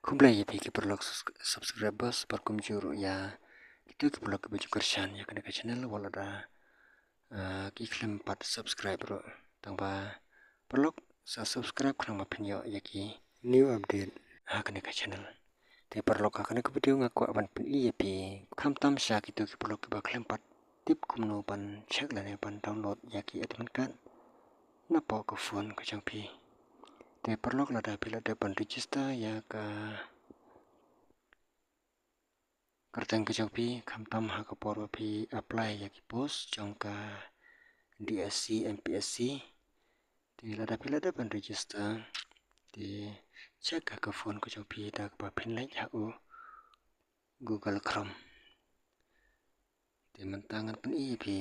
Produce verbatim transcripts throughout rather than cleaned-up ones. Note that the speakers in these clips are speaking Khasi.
Khublei ïa phi ki paralok sus-, subscribers, bad kumjuh ruh ïa kito ki paralok kiba ju kyrshan ïa kane ka channel, wat lada, ah, ki khlem pat subscribe ruh. Tang ba paralok sa subscribe khnang ba phin ïoh ïa ki new update ha kane ka channel. Te paralok, ha kane ka video nga kwah ban pyni ïa phi khamtam sha kito ki paralok kiba khlem pat tip kumno ban check lane ban download ïa ki admit card napoh ka phone ka jong phi. Te paralok, lada phi la dep ban register ïa ka kyrteng ka jong phi, khamtam ha ka por ba phi apply ïa ki post jong ka D S C, M P S C. Te lada phi la dep ban register, te check ha ka phone ka jong phi da kaba phin leit ha u Google Chrome. Te mynta ngan pyni ïa phi.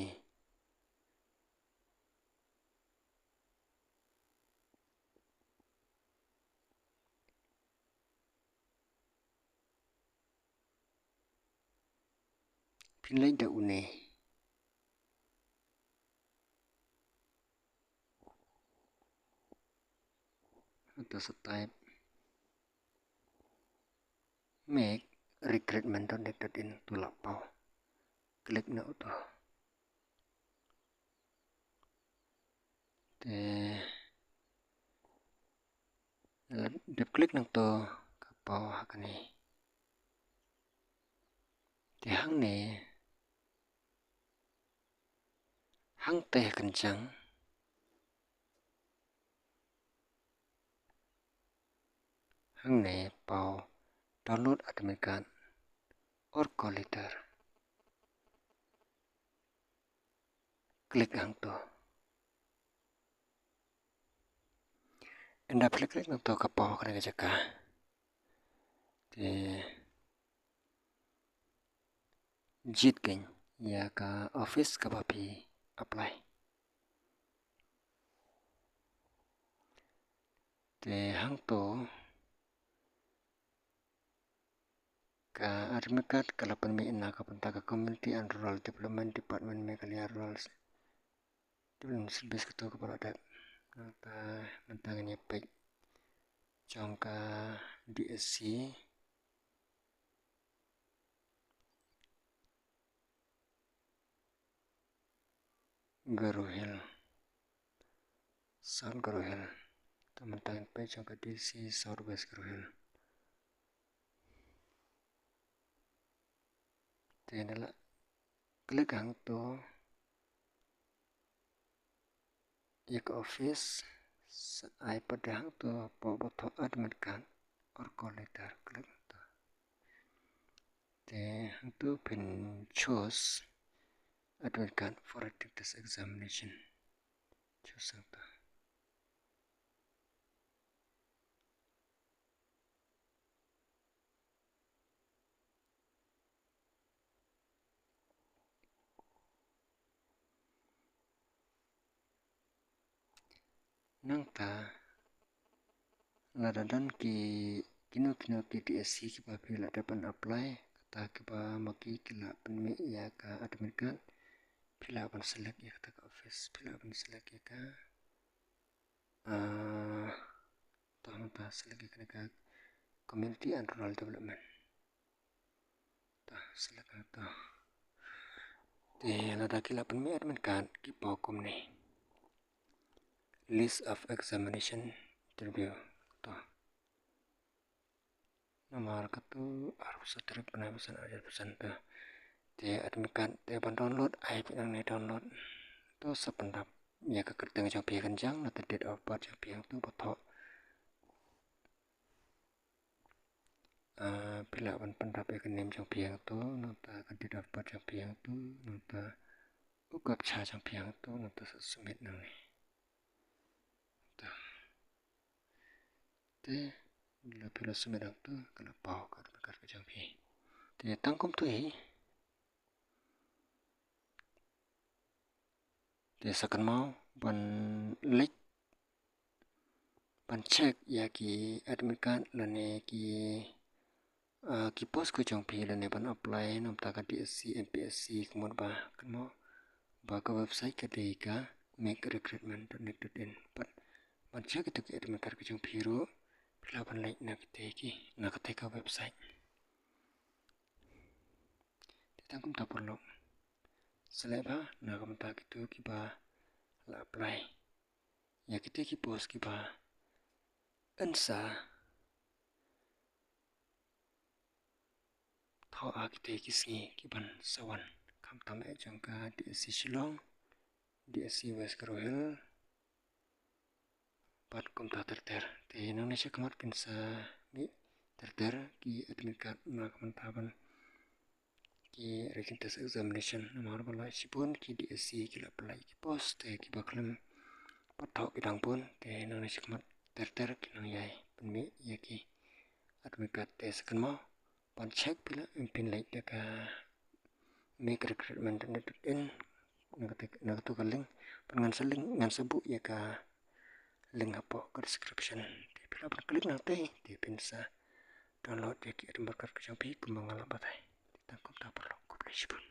Phin leit da une. Uto sa type make recruitment dot net dot in, uto la paw. Click na uto. Te lada dep click na uto, ka paw ha kane. Te hangne, hangtei ha kynjang, hangne paw download admit card or call letter. Click hangto. Ynda phi la click hangto, ka paw ha kane ka jaka. Te jied keiñ ïa ka office kaba phi apply. Te hangto ka admit card ka la pynmih na ka bynta ka Community and Rural Development Department, Meghalaya Rural Development Service, kato kaba la dep. Nangta mynta ngin ïa peit jong ka D S C Garo Hills, South Garo Hills. Te mynta ngin peit jong ka D S C South West Garo Hills. Te ynda la click hangto ïa ka office, sa ai pat de hangto paw ba thoh admit card or call letter, click hangto. Te hangto phin choose admit card for written test examination. Choose hangto. Nangta lada don ki, kino kino ki D S C kiba phi la dep ban apply, kata kiba ma ki ki la pynmih ïa ka admit card, phi lah ban select ïa kata ka office, phi lah ban select ïa ka, ah, to mynta select ïa kane ka Community and Rural Development. To, select hangto. Te lada ki la pynmih admit card, ki paw kumne: List of examination interview. To. Namar kato arphew saw tarik bnai, bnai ar hajar arphew san, to. Te admit card te ban download, ai phi nangne download. To sa pyndap ïa ka kyrteng jong phi ha kynjang, nangta date of birth jong phi hangto ba thoh. Ah, phi lah ban pyndap ïa ka name jong phi hangto, nangta ka date of birth jong phi hangto, nangta u captcha jong phi hangto, nangta sa submit nangne. To. Te la phi la submit hangto, ka la paw ka admit card ka jong phi. Te tang kumto hi. Te sa kynmaw ban leit ban check ïa ki admit card lane ki, ah, ki post ka jong phi lane ban apply na bynta ka D S C, M P S C, ka mut ba kynmaw ba ka website ka dei ka make recruitment dot net dot in. Bad ban check ïa ki admit card ka jong phi ruh, phi Khlem ban leit na kata ki, na kata ka website. Te tang kumta paralok. Sa leh ba na ka bynta kito kiba la apply ïa kito ki post kiba yn sa thoh ha kito ki sngi kiban sa wan. Khamtam eh jong ka DSC Shillong, DSC West Garo Hills, bad kumta ter ter. Te nangne shakhmat kin sa mih ter ter ki admit card na ka bynta ban ki written test examination. Namar ba la shibun ki DSC ki la apply ki post te kiba khlem pat thoh ki dang bun. Te nangne shakhmat ter ter ki nang ïai pynmih ïa ki admit card. Te sa kynmaw ban check phi lah, phin leit da ka make recruitment dot net dot in, na kata, na kata ka link. Ban ngan sa link, ngan sa buh ïa ka link hapoh ka description. Te phi lah ban click nangta te phin sa download ïa ki admit card ka jong phi kumba nga la batai. Te tang kumta paralok, khublei shibun.